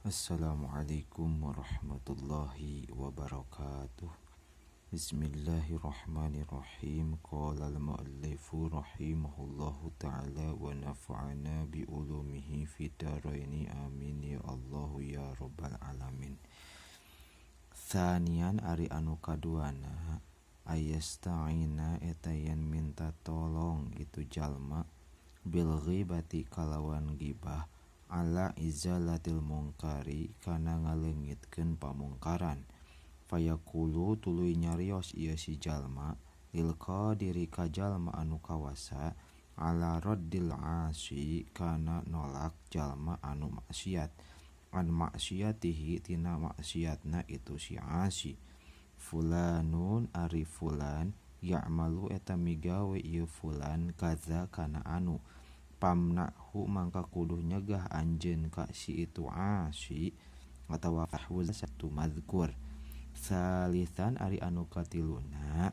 Assalamualaikum warahmatullahi wabarakatuh. Bismillahirrahmanirrahim. Qala al-muallifu rahimahullahu ta'ala wa nafa'ana bi ulumihi fid dharaini, amin ya Allahu ya rabbal alamin. Tsanian, ari anu kaduana, ayasta'ina eta yen minta tolong itu jalma, bil ghibati kalawan gibah, ala izalatil mungkari kana ngaleungitkeun pamungkaran. Fayaqulu tuluy nyarios ieu si jalma, lil qadiri ka jalma anu kawasa, ala raddil asi kana nolak jalma anu maksiat, an maksiatihi tina maksiatna itu si asi. Fulanun ari fulan, ya'malu eta migawe ieu fulan, kaza kana anu, pamna'hu mangka kudu nyegah anjeun ka si itu asi atawa fahwuz satu mazkur. Salisan, ari anu katiluna,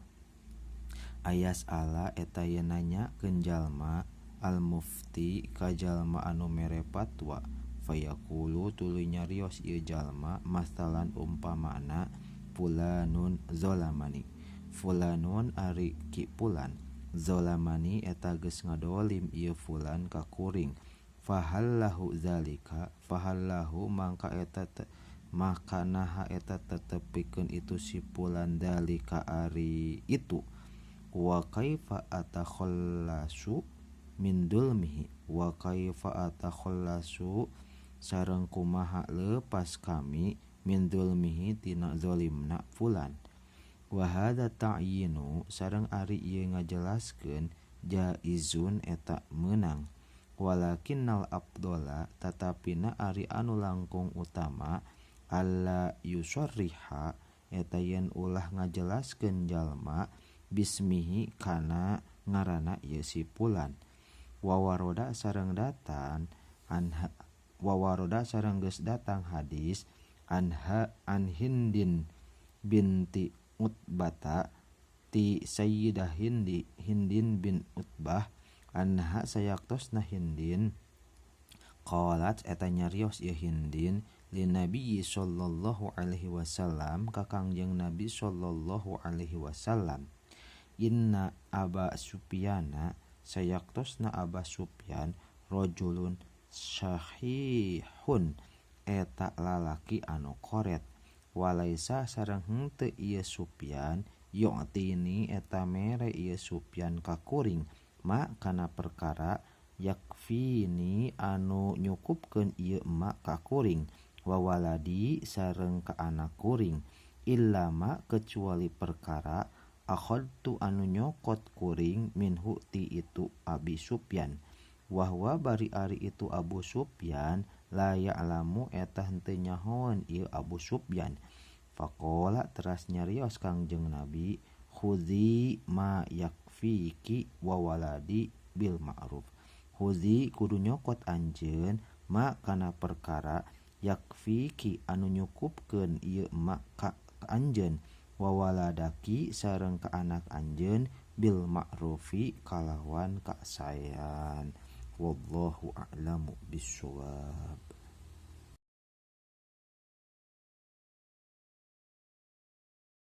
ayas ala eta yen nanyakeun jalma, al mufti ka jalma anu mere fatwa. Fayaqulu tuluy nyarios ieu jalma, masalan umpamana, fulanun zolamani, fulanun ari ki fulan, zolamani eta geus ngadolim ieu fulan ka kuring, fahallahu zalika, fahallahu mangka eta maka naha eta tetep pikeun itu si fulan, dalika ari itu, wa kaifa atakhallasu min dulmihi, wa kaifa atakhallasu sareng kumaha leupas kami, min dulmihi tina zalimna fulan. Wa hadza ta'yinu sareng ari ieu ngajelaskeun, jaizun eta meunang, walakinnal afdhala tatapina ari anu langkung utama, alla yusarriha eta yen ulah ngajelaskeun jalma, bismihi kana ngaranna ieu si fulan. Wa waroda sareng datang anha, wawaroda sareng geus datang hadis, anha an Hindin binti Utbata ti Sayyidah Hindi Hindin bin Utbah, anha sayaktosna Hindin, qalat eta nyarios ieu Hindin, lin Nabi sallallahu alaihi wasallam ka Kangjeng Nabi sallallahu alaihi wasallam, inna Aba Sufyana sayaktosna Aba Sufyan, rajulun syahihun eta lalaki anu koret, walaisa sareng henteu ieu Sufyan, yu'tini eta mere ieu Sufyan ka kuring, ma kana perkara, yakfini anu nyukupkeun ieu ma ka kuring, wa waladi sareng ka anak kuring, illa ma kecuali perkara, akhadtu anu nyokot kuring, minhu ti itu Abi Sufyan, wahwa bari ari itu Abu Sufyan, la ya'lamu eta henteu nyahoeun ieu Abu Sufyan. Faqala teras nyarios Kangjeng Nabi, khudzi ma yakfiki wa waladi bil ma'ruf, khudzi kudu nyokot anjeun, ma kana perkara, yakfiki anu nyukupkeun ieu ma ka anjeun, wa waladaki sareng ka anak anjeun, bil ma'rufi kalawan kasaean. Wallahu a'lamu bissawab.